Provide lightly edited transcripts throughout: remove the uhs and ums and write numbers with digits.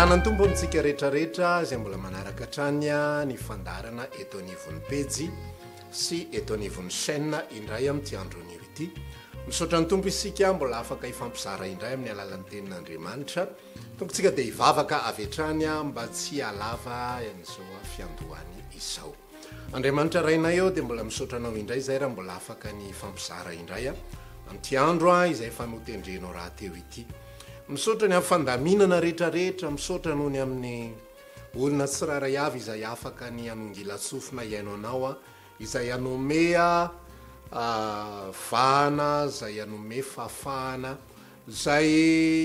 Fiadanan'ny Tompo amintsika rehetra rehetra izay mbola manaraka hatrany ny fandaharana eto anivon'ny pejy sy eto anivon'ny chaîne indray amin'ity andro anio ity. Misaotra ny Tompo isika mbola afaka hifampizara indray amin'ny alalan'ny tenin'Andriamanitra. Tompontsika dia hivavaka avy hatrany mba tsy halava an'izao fiandohany izao. Andriamanitra Rainay ô dia mbola misaotra Anao indray izay raha mbola afaka ny hifampizara indray amin'ity andro izay efa notendrenao rahateo ity. Misaotra ny amin'ny fandaminana rehetra rehetra, misaotra noho ny amin'ny olona tsirairay avy izay afaka ny hanongilan-tsofina hihaino Anao, izay hanome vahana, izay hanome fahafahana, izay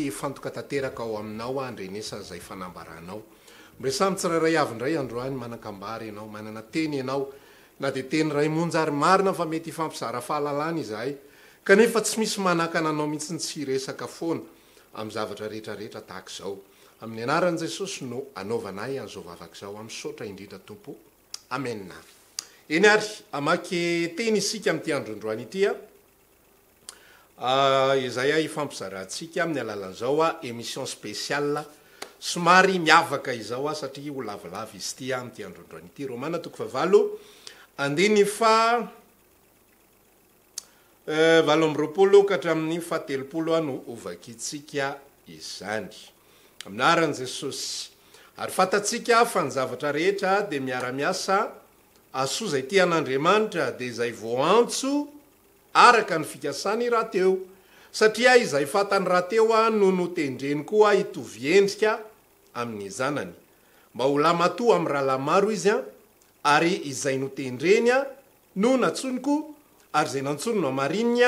hifantoka tanteraka ao Aminao handrenesana izay fanambaranao. Miresaha amin'ny tsirairay avy indray androany, manan-kambara ianao, manana teny ianao, na dia teny iray monja ary marina fa mety hifampizara fahalalana izahay, kanefa tsy misy manakana anao mihitsy ny tsy hiresaka foana amin'ny zavatra rehetra rehetra tahaka izao. Amin'ny anaran'i Jesosy no anaovana ahy an'izao vavaka izao aho misaotra indrindra Tompo. Amena. Eny ary, hamaky teny isika amin'ity andro androany ity a. Izay hifampizarantsika amin'ny alalan'izao émission spéciale somary miavaka izao satria ho lavalava izy ity amin'ity andro androany ity. Romana toko fahavalo andininy faha 28 ka hatramin'ny faha 30 no hovakintsika izany. Amin'ny anaran'i Jesosy. Ary fantatsika fa ny zavatra rehetra dia miara-miasa hahasoa izay tia an'Andriamanitra, dia izay voaantso araka ny fikasany rahateo, satria izay fantany rahateo no notendreny koa hitovy endrika amin'ny Zanany, mba ho lahimatoa amin'ny rahalahy maro izy, ary izay notendreny no nantsoiny koa, ary izay nantsoiny nohamarininy,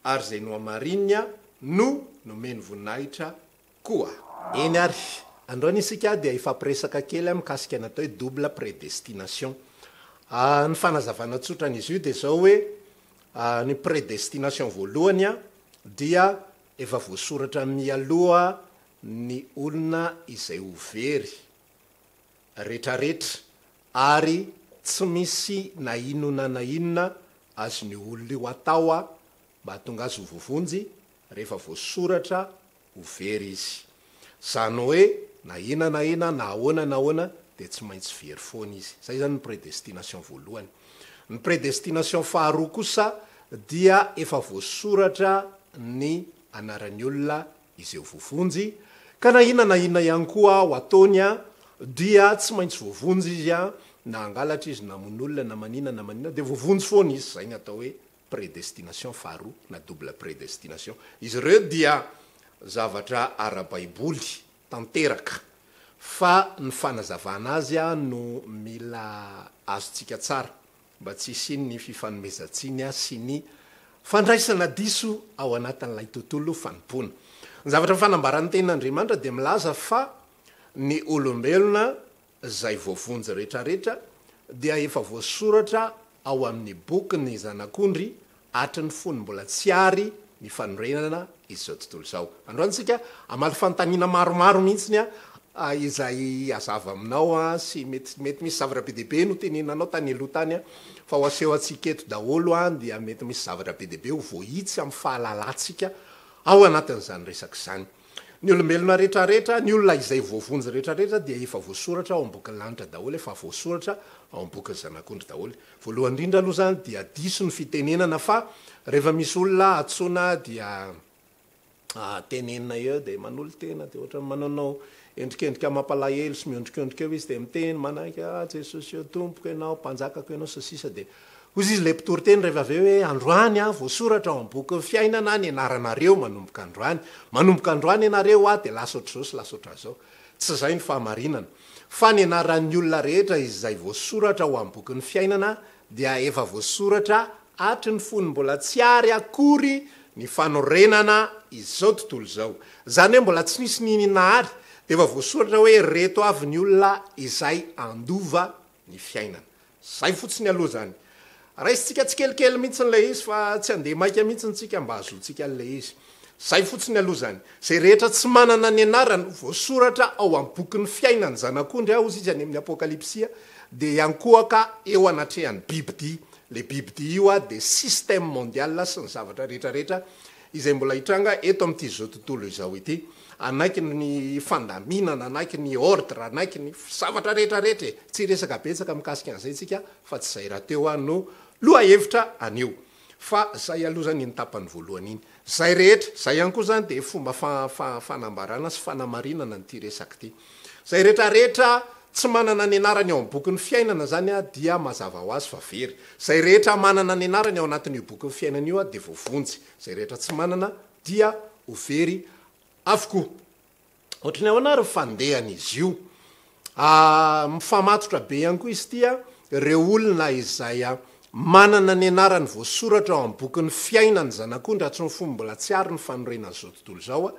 ary izay nohamarininy no nomeny voninahitra koa. Eny ary, androany isika dia hifampiresaka kely mikasika ny atao hoe double prédestination. Ny fanazavana tsotra an'izy io dia izao hoe, ny prédestination voalohany dia efa voasoratra mialoha ny olona izay ho very retraretra ary tsy misy na inona na inona azon'io olona io atao mba hahatonga azy ho voavonjy rehefa voasoratra ho very izy. Izany hoe na ina na ina na ahoana na ahoana dia tsy maintsy very foana izy. Izay izany ny prédestination voalohany. Ny prédestination faharoa kosa dia efa voasoratra ny anaran'ny olona izay ho voavonjy, ka na inona na inona ihany koa ho ataony dia tsy maintsy voavonjy izy, na hangalatra izy, na hamono olona, na manina na manina dia voavonjy foana izy. Izay ny atao hoe prédestination faharoa na double prédestination. Izy ireo dia zavatra ara-baiboly tanteraka fa ny fanazavana azy no mila azontsika tsara mba tsy hisian'ny fifanomezan-tsiny sy ny fandraisana diso ao anatin'ilay tontolo fanompoana. Ny zavatra fanambaran'ny Tenin'Andriamanitra dia milaza fa ny olombelona Izay voavonjy rehetrarehetra dia efa voasoratra ao amin'ny bokin'ny Zanak'ondry hatry ny fony mbola tsy ary ny fanorenana izao tontolo izao. Androany isika hamaly fanontaniana maromaro mihitsy izay hazava aminao sy mety mety misy zavatra be dia be noteneninanao tany aloha tany fa ho aseho antsika eto daholo dia mety misy zavatra be dia be ho voahitsy amin'ny fahalalantsika ao anatin'izany resaka izany. Ny olombelona rehetrarehetra, ny olona izay voavonjy rehetrarehetra dia efa voasoratra ao am-bokin'ny lanitra daholo, efa voasoratra ao am-bokin'ny Zanak'ondry daholo. Voalohany indrindra aloha izany dia diso ny fitenenana fa rehefa misy olona antsoina dia tenenina eo dia manolo-tena dia ohatran'ny manaonao endrikendrika mampalahelo sy miondrikondrika eo izy dia miteny manaiky ah Jesosy ô Tompoko ianao, Mpanjakako ianao sy ny sisa dia Hoy izy ilay mpitory teny rehefa avy eo hoe, Androany aho, voasoratra ao amin'ny bokin'ny fiainana ny anaranareo manomboka androany. Manomboka androany ianareo aho dia lasa ohatr'izao sy lasa ohatran'izao. Tsy izay ny fahamarinana. Fa ny anaran'ny olona rehetra izay voasoratra ao amin'ny bokin'ny fiainana dia efa voasoratra hatry ny fony mbola tsy ary akory ny fanorenana izao tontolo izao. Izany hoe mbola tsy nisy niniana ary dia efa voasoratra hoe ireto avy ny olona izay handova ny fiainana. Zay fotsiny aloha zany. Raisintsika tsikelikely mihitsy ilay izy fa tsy handeha maika mihitsy tsika mba hahazoantsika an'ilay izy. Zay fotsiny aloha zany. Zay rehetra tsy manana ny anarany voasoratra ao amin'ny bokin'ny fiainan'ny Zanak'ondry hozy izy any amin'ny Apokalypsia dia hiankohoka eo anatrehan'ny bibidia. Ilay bibidia io dia système mondial sy ny zavatra rehetra rehetra. izay mbola hitranga eto amin'ity izao tontolo izao ity. Hanaiky ny fandaminana, hanaiky ny ordre, hanaiky ny zavatra rehetra rehetra e! Tsy hiresaka betsaka mikasika an'izay isika fa tsy izay rahateo no lohahevitra anio. Fa zay aloha zany iny tapany voalohany iny. Zay rehetra, zay ihany koa zany dia fomba fanambarana sy fanamarinana an'ity resaka ity. Zay rehetra rehetra tsy manana ny anarany ao amin'ny bokin'ny fiainana zany dia mazava ho azy fa very. Zay rehetra manana ny anarany ao anatin'io bokin'ny fiainana io dia voavonjy. Zay rehetra tsy manana dia ho very avokoa. Ohatry ny ahoana ary ny fandehan'izy io? Mifamatotra be ihany koa izy ity, ireo olona izay manana ny anarany voasoratra ao amin'ny bokin'ny fiainan'ny Zanak'ondry hatry ny fony mbola tsy ary ny fanorenan'izao tontolo izao,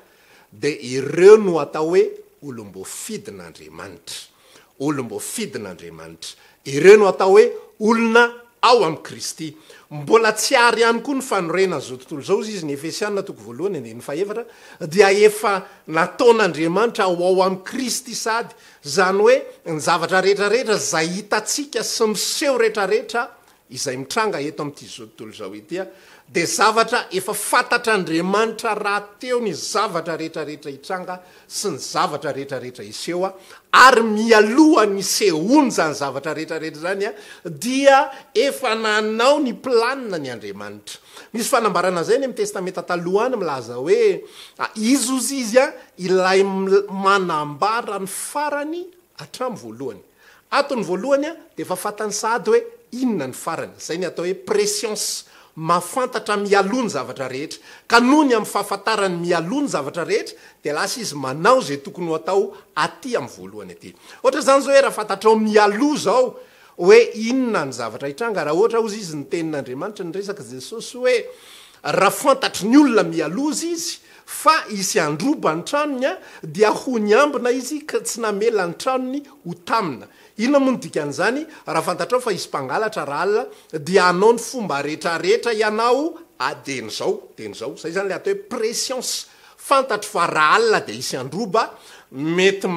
dia ireo no atao hoe olom-boafidin'Andriamanitra. Olom-boafidin'Andriamanitra. Ireo no atao hoe olona ao amin'i Kristy. Mbola tsy ary ihany koa ny fanorenana izao tontolo izao, hozy izy, ny Efesiana toko voalohany andininy fahefatra, dia efa nataon'Andriamanitra ho ao amin'i Kristy sady, izany hoe ny zavatra rehetra rehetra izay hitantsika sy miseho rehetra rehetra izay mitranga eto amin'ity izao tontolo izao ity dia zavatra efa fantatr'Andriamanitra rahateo ny zavatra rehetra rehetra hitranga sy ny zavatra rehetra rehetra hiseho ary mialoha ny hisehoan'izany zavatra rehetra rehetra izany dia efa nanao ny planina ny Andriamanitra. Misy fanambarana izay any amin'ny Testamenta Taloha any milaza hoe izy ozy izy ilay manambara ny farany hatramin'ny voalohany. Ato ny voalohany dia efa fantany sahady hoe inona ny farany. Izay ny atao hoe prescience, mahafantatra mialoha ny zavatra rehetra. Ka noho ny amin'ny fahafantarany mialoha ny zavatra rehetra dia lasa izy manao izay tokony ho atao aty amin'ny voalohany aty. Ohatra izany izao hoe raha fantatrao mialoha izao hoe inona ny zavatra hitranga, raha ohatra hozy izy ny tenin'Andriamanitra niresaka Jesosy hoe raha fantatry ny olona mialoha hozy izy fa hisy handroba ny tranony dia ho niambina izy ka tsy namela ny tranony ho tamina. Inona moa no dikan'izany? Raha fantatrao fa hisy mpangalatra rahalina dia hanao ny fomba rehetrarehetra ianao dia ny zao dia ny zao. Izay izany ilay atao hoe prescience. Fantatro fa rahalina dia hisy handroba, mety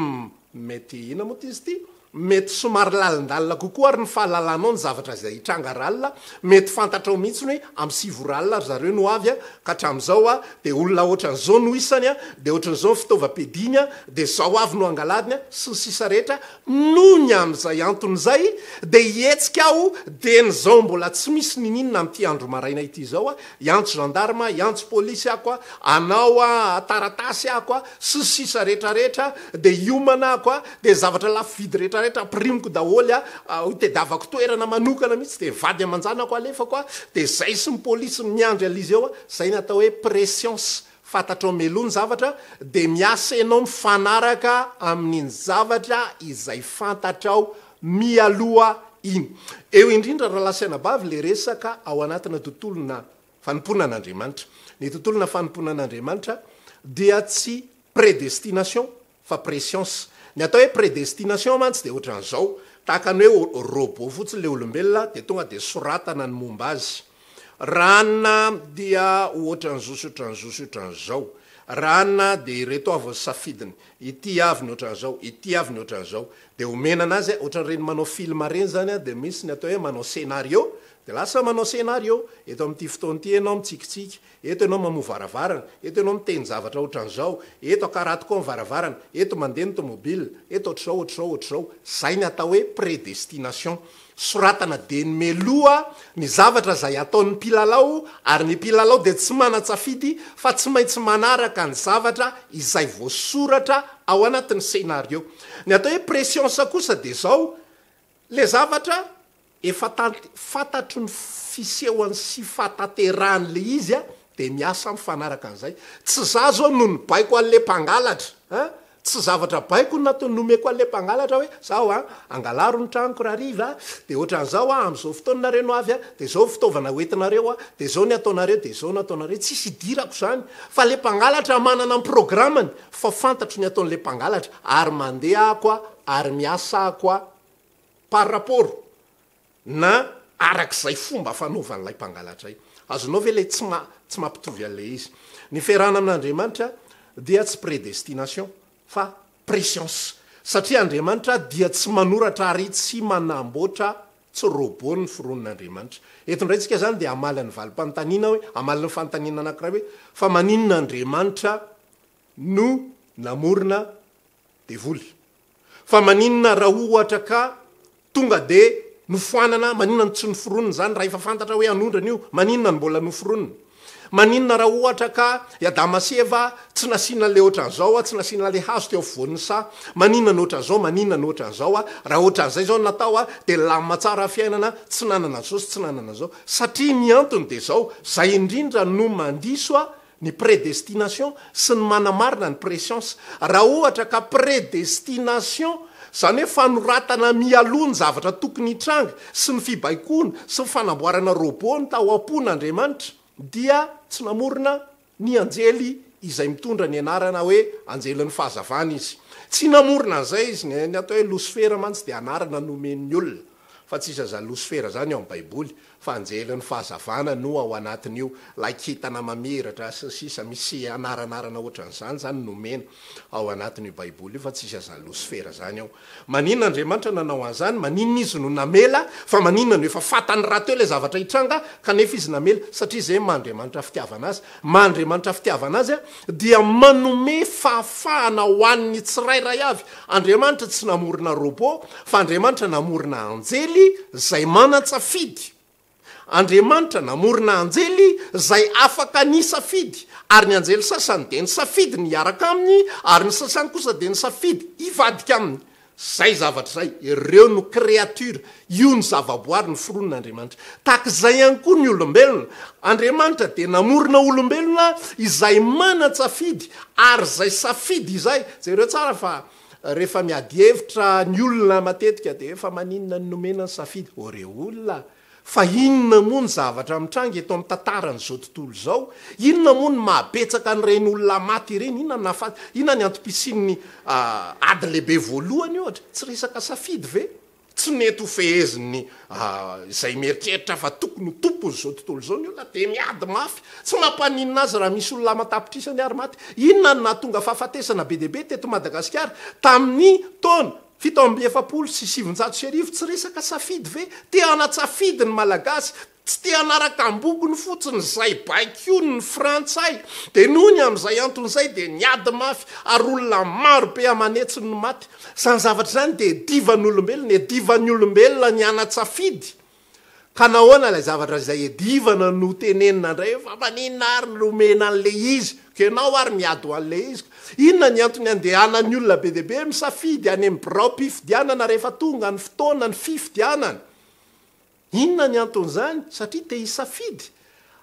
mety inona moa ity izy ity? Mety somary lalindalina kokoa ary ny fahalalanao ny zavatra izay hitranga ralina, mety fantatrao mihitsy hoe amin'ny 9 ora alina ry zareo no avy ka hatramin'izao dia olona ohatran'izao no isany dia ohatran'izao ny fitaovam-piadiany dia izao avy no angalariny sy ny sisa rehetra, noho ny amin'izay antony izay dia hihetsika aho dieny izao mbola tsy misy niniana amin'ity andro maraina ity izao hiantso gendarme, hiantso polisy ako, hanao taratasy ako sy ny sisa rehetra rehetra dia hiomana ako a, dia zavatra lafo vidy rehetra rehetra ampirimiko daholo a, hitadiavako toerana manokana mihitsy dia vady aman-janako alefako a, dia zay sy ny polisy miandry an'izy eo a, zay ny atao hoe prescience, fantatrao mialoha ny zavatra dia miasa ianao mifanaraka amin'iny zavatra izay fantatrao mialoha iny. Eo indrindra rahalahy sy anabavy le resaka ao anatina tontolona fanompoana an'Andriamanitra. Ny tontolona fanompoana an'Andriamanitra dia tsy prédestination fa prescience. Ny atao hoe prédestination mantsy dia ohatran'izao, tahaka ny hoe robot fotsiny ilay olombelona dia tonga dia soratana ny momba azy. Ranona dia ho ohatran'izao sy ohatran'izao sy ohatran'izao. Ranona dia ireto avy ny safidiny, ity avy ny ohatran'izao, ity avy ny ohatran'izao. Dia omena anazy, ohatran'ireny manao film ireny izany dia misy ny atao hoe manao scénario, dia lasa manao scénario, eto amin'ity fotoana ity ianao mitsikitsiky, Eto ianao mamoha varavarana, eto ianao miteny zavatra ohatran'izao, eto akarato koa ny varavarana, eto mandeha ny tomobile, eto ohatr'izao, ohatr'izao, ohatr'izao. Izay ny atao hoe prédestination. Soratana dieny mialoha ny zavatra izay ataon'ny mpilalao ary ny mpilalao dia tsy manan-tsafidy fa tsy maintsy manaraka ny zavatra izay voasoratra ao anatin'ny scénario. Ny atao hoe prescience kosa dia izao, ilay zavatra Efa tant fantatro ny fisehoany sy fahatanterahan le izy a, de miasa mifanaraka an'izay. Tsy za zao no nibaiko an'le mpangalatra a, tsy zavatra baiko no natao nomeko an'le mpangalatra hoe zao a, angalaro ny tranoko rahariva a, de ohatran'izao a, am'zao fotoana nareo no avy a, de zao fitaovana hoentinareo a, de zao ny ataonareo, de zao no ataonareo, tsisy idirako zany fa le mpangalatra manana ny programany fa fantatro ny ataon'le mpangalatra ary mandeha ako a, ary miasa ako a. Par rapport na arak'izay fomba fanaovan'ilay mpangalatra io. Azonao ve ilay tsy ma tsy mampitovy an'ilay izy? Ny fiarahana amin'Andriamanitra dia tsy prédestination fa prescience. Satria Andriamanitra dia tsy manoratra ary tsy manamboatra. Tsy robot ny foronin'Andriamanitra. Eto indray tsika izany dia hamaly ny valim-panontaniana hoe, hamaly ny fanontaniana anankiray hoe, fa maninona Andriamanitra no namorona devoly? Fa maninona raha ohatra ka tonga dia nofoanana, maninona no tsy noforonina izany raha efa fantatra hoe hanondrana io, maninona no mbola noforonina? Maninona raha ohatra ka i Adama sy Eva tsy nasiana an'ilay ohatran'izao, tsy nasiana an'ilay hazo teo afovoan'ny saha, maninona no ohatran'izao, maninona no ohatran'izao, raha ohatran'izay izao no natao dia nilamina tsara ny fiainana, tsy nanana an'izao sy tsy nanana an'izao. Satria ny antony dia izao, izay indrindra no mandiso ny prédestination sy ny manamarina ny préscience. Raha ohatra ka prédestination, izany hoe fanoratana mialoha ny zavatra tokony hitranga sy ny fibaikoana sy ny fanamboarana robot ny tao am-pon'Andriamanitra, dia tsy namorona ny anjely izay mitondra ny anarana hoe anjelin'ny fahazavana izy. Tsy namorona an'izay izy. Ny atao hoe losifera mantsy dia anarana nomen'ny olona, fa tsisy an'izany losifera izany ao amin'ny Baiboly. Fa anjelin'ny fahazavana no ao anatin'io, ilay kintana mamiratra sy ny sisa Misy anaranarana ohatran'izany izany nomena ao anatin'io baiboly io fa tsisy an'izany losifera izany ao. Maninona Andriamanitra nanao an'izany? Maninona Izy no namela? Fa maninona no efa fantany rahateo ilay zavatra hitranga kanefa Izy namela? Satria izay maha Andriamanitra fitiavana Azy. Maha Andriamanitra fitiavana Azy dia manome fahafahana ho an'ny tsirairay avy. Andriamanitra tsy namorona robot, fa Andriamanitra namorona anjely izay manan-tsafidy. Andriamanitra namorona anjely izay afaka nisafidy, ary ny anjely sasany dia nisafidy ny hiaraka aminy, ary ny sasany kosa dia nisafidy hivadika aminy. Izay zavatra izay, ireo no créature, io ny zavaboary noforonin'Andriamanitra. Tahaka izay ihany koa ny olombelona, Andriamanitra dia namorona olombelona izay manan-tsafidy, ary izay safidy izay, jereo tsara fa rehefa miady hevitra ny olona matetika dia hoe fa maninona no nomena ny safidy, ô re olona, Fa inona moa ny zavatra mitranga eto amin'ny tantaran'izao tontolo izao? Inona moa no mahabetsaka an'ireny olona maty ireny? Inona no nahafaty? Inona ny antom-pisian'ny ady lehibe voalohany, ohatra? Tsy resaka safidy ve? Tsy nety ho fehezin'ny izay mieritreritra fa tokony ho tompon'izao tontolo izao ny olona, dia miady mafy. Tsy mampaninona azy raha misy olona aman-tapitrisany ary maty. Inona no nahatonga fahafatesana be dia be teto Madagasikara tamin'ny taona 1947, tsy resaka safidy ve? Te hana-tsafidy ny Malagasy, tsy te hanaraka ambokony fotsiny izay baikoiny ny Frantsay. Dia noho ny amin'izay antony izay dia niady mafy ary olona maro be aman'hetsiny no maty. Izany zavatra izany dia divan'olombelona e, divan'ny olombelona ny hana-tsafidy. Ka nahoana ilay zavatra izay edivana no tenenina indray hoe fa maninona ary no omena an'ilay izy? Ka ianao ary miady ho an'ilay izy ka. Inona ny antony andehanan'ny olona be dia be misafidy any amin'ny biraom-pifidianana rehefa tonga ny fotoana ny fifidianana? Inona ny anton'izany? Satria te hisafidy.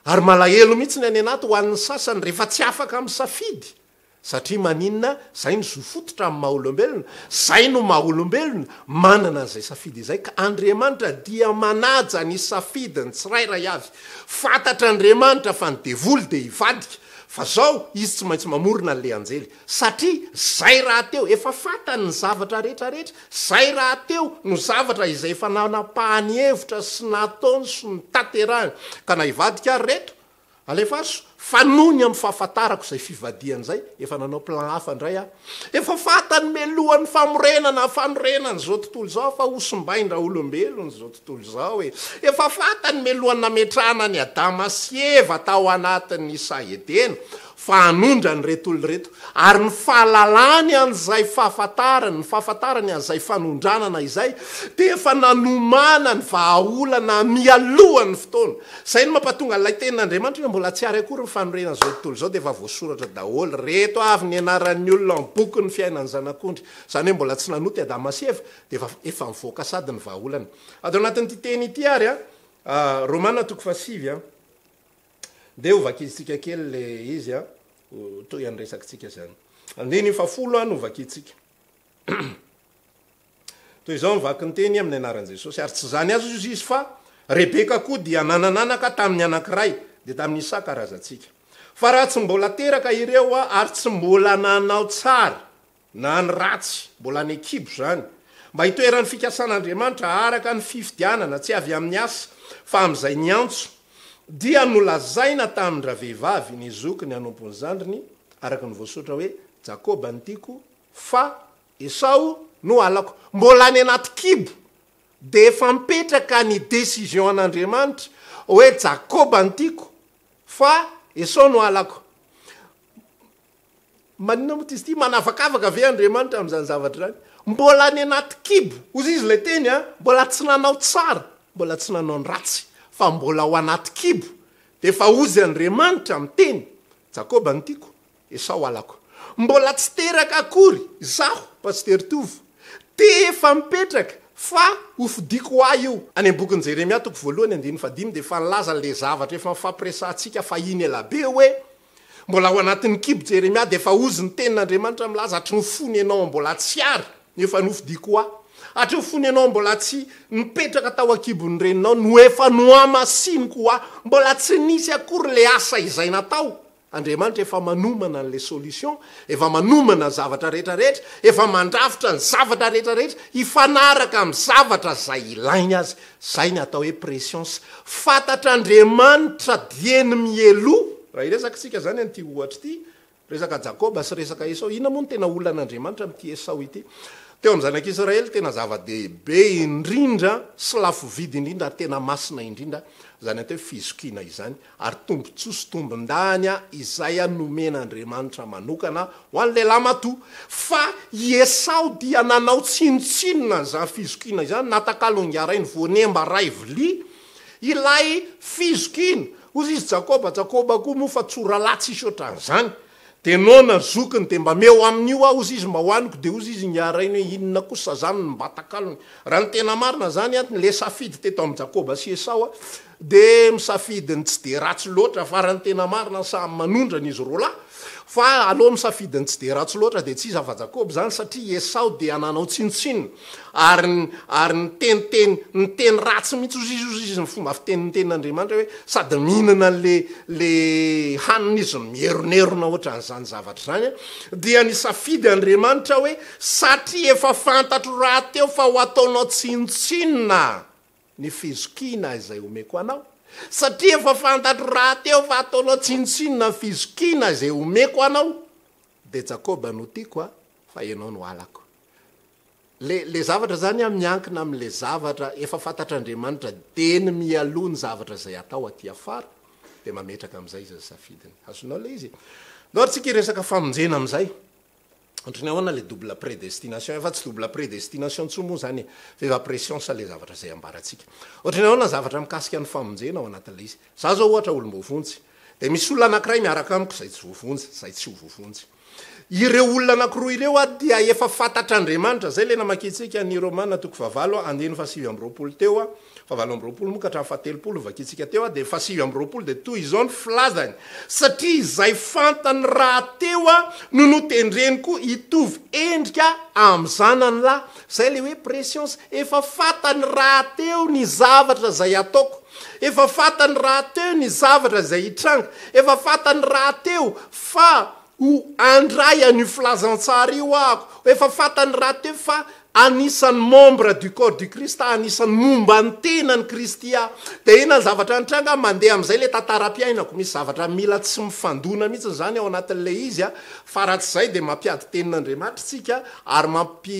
Ary malahelo mihitsy ny any anaty ho an'ny sasany rehefa tsy afaka misafidy. Satria maninona? Zay no zo fototra amin'ny maha olombelona, zay no maha olombelona, manana an'izay safidy izay ka Andriamanitra dia manaja ny safidiny tsirairay avy. Fantatr'Andriamanitra fa ny devoly dia hivadika, fa zao izy tsy maintsy mamorona an'le anjely, satria zay rahateo, efa fantany ny zavatra rehetra rehetra, zay rahateo no zavatra izay efa nanapahany hevitra sy nataony sy notanterahiny, ka na hivadika ary reto, Alefaso, fa noho ny amin'ny fahafantarako izay fivadihana izay, efa nanao plan hafa indray aho. Efa fantany mialohan'ny famorenana, fanorenana izao tontolo izao fa ho simbain-draolombelona izao tontolo izao e. Efa fantany mialohan'ny nametrahana an'i Adama sy Eva tao anatin'ny saha Edena fa hanondra an'ireto olona ireto. Ary ny fahalalany an'izay fahafantarany, ny fahafantarany an'izay fanondranana izay dia efa nanomana ny vahaolana mialohan'ny fotoana. Izay no mampatonga an'ilay tenin'Andriamanitra hoe mbola tsy ary akory ny fanorenana izao tontolo izao dia efa voasoratra daholo. Ireto avy ny anaran'ny olona ao amin'ny bokin'ny fiainan'ny Zanak'ondry. Izany hoe mbola tsy nanota i Adama sy Eva dia efa efa nivoaka sady ny vahaolana. Ato anatin'ity teny ity ary an, Romana toko fahasivy an, Ndeha ho vakintsika kely le izy an, ho toy an'ny resakitsika izany. Andininy fahafolo an no vakintsika. Toy izao ny vaky ny teny amin'ny anaran'i Jesosy, ary tsy izany aza ozy izy fa Rebeka koa dia nanan'anaka tamin'ny anankiray, dia tamin'i Isaka razantsika. Fa raha tsy mbola teraka ireo ary tsy mbola nanao tsara, na ny ratsy, mbola any an-kibo izany, mba hitoeran'ny fikasan'Andriamanitra araka ny fifidianana, tsy avy amin'ny asa, fa amin'izay niantso, dia nolazaina tamin-dravehivavy ny zokiny hanompo ny zandriny, araka ny voasoratra hoe, Jakoba no tiako, fa Esao no halako. Mbola any anaty kibo. dia efa mipetraka ny décision an'Andriamanitra hoe Jakoba no tiako fa Esao no halako. Maninona moa izy ity? Manavakavaka ve Andriamanitra amin'izany zavatra izany? Mbola any anaty kibo, hozy izy ilay teny a, mbola tsy nanao tsara, mbola tsy nanao ny ratsy, fa mbola ao anaty kibo, dia efa hozy Andriamanitra miteny, Jakoba no tiako, Esao halako. Mbola tsy teraka akory izaho, Pasitera Tovo, dia efa mipetraka fa hofidiko ho ahy io. Any amin'ny bokin'i Jeremia toko voalohany andininy fahadimy dia efa nilaza ilay zavatra efa nifampiresahantsika fahiny elabe hoe, Mbola ao anatin'ny kibo Jeremia dia efa hozy ny tenin'Andriamanitra milaza hatry ny fony ianao mbola tsy ary no efa nofidiko ho ahy. Hatry ny fony ianao mbola tsy nipetraka tao an-kibon'ny reninao no efa nohamasiniko ho ahy. Mbola tsy nisy akory ilay asa izay natao. Andriamanitra efa manomana an'ilay solution, efa manomana ny zavatra rehetra rehetra, efa mandrafitra ny zavatra rehetra rehetra hifanaraka amin'ny zavatra izay ilainy azy. Izay ny atao hoe prescience. Fantatr'Andriamanitra dieny mialoha. Raha hiresaka isika izany an'ity ohatra ity, resaka Jakoba sy resaka Esao, inona moa no tena olan'Andriamanitra amin'ity Esao ity? Teo amin'ny zanak'Israely, tena zava-dehibe indrindra sy lafo vidy indrindra ary tena masina indrindra izany atao hoe fizokiana izany. Ary tombontsoa sy tombondahiny izay nomen'Andriamanitra manokana ho an'ny lehilahy matoa. Fa i Esao dia nanao tsinontsinona an'izany fizokiana izany, natakalon-garainy voanemba ray vilia ilay fizokiana. Hoy izy, Jakoba, Jakoba koa moa fa tsoralahy tsisy ohatran'izany. Dia noana ny zokiny, dia mba meo amin'io aho, hozy izy, mba hohaniko. Dia hozy izy ingahy-rainy hoe, Inona kosa izany no mba takalony? Raha ny tena marina izany, ilay safidy teto amin'i Jakoba sy Esao dia misafidy ny tsy dia ratsy loatra, fa raha ny tena marina samy manondrana izy roalahy. Fa aleo misafidy ny tsy dia ratsy loatra dia tsy iza fa Jakoba izany, satria i Esao dia nanao tsinontsinona, ary ary niteniteny niteny ratsy mihitsy hozy izy, hozy izy ny fomba fitenin'ny tenin'Andriamanitra hoe sady mihinana an'le le hanina izy no mieronerona ohatran'izany zavatra izany an, dia nisafidy Andriamanitra hoe satria efa fantatro rahateo fa ho ataonao tsinontsinona ny fizokiana izay omeko anao, satria efa fantatro rahateo fa ataonao tsinontsinona ny fizokiana izay omeko anao, dia Jakoba no tiako a, fa ianao no halako. Le le zavatra zany an miankina amle zavatra efa fantatr'Andriamanitra dieny mialoha ny zavatra izay atao aty afara dia mametraka amizay izy ny safidiny. Azonao le izy? Ndao ary tsika hiresaka famonjena amizay. Ohatry ny ahoana le double prédestination? Efa tsy double prédestination intsony moa zany e, fa efa prescience le zavatra izay ambarantsika. Ohatry ny ahoana ny zavatra mikasika ny famonjena ao anatin'ilay izy? Za zao ohatra olom-boavonjy, dia misy olona anankiray miaraka amiko izay tsy voavonjy, izay tsy ho voavonjy. Ireo olona anankiroa ireo dia efa fantatr'Andriamanitra, izay ilay namakiantsika ny Romana toko fahavalo andininy faha-29 teo, faha-28 moa ka hatramin'ny faha-30 novakiantsika teo, dia faha-29 dia toy izao ny filazany, Satria izay fantany rahateo no notendreny koa hitovy endrika amin'ny zanany lahy. Izay ilay hoe prescience, efa fantany rahateo ny zavatra izay ataoko, efa fantany rahateo ny zavatra izay hitranga, efa fantany rahateo fa ho handray an'io filazantsara io aho, efa fantany rahateo fa anisan'ny membre du corps du Christ aho, anisan'ny momba ny tenan'i Kristy aho. Dia inona ny zavatra nitranga? Mandeha amin'izay ilay tantaram-piainako, misy zavatra mila tsy mifandona mihitsy izany ao anatin'ilay izy, fa raha tsy izay dia mampiady tenin'Andriamanitra isika ary mampi,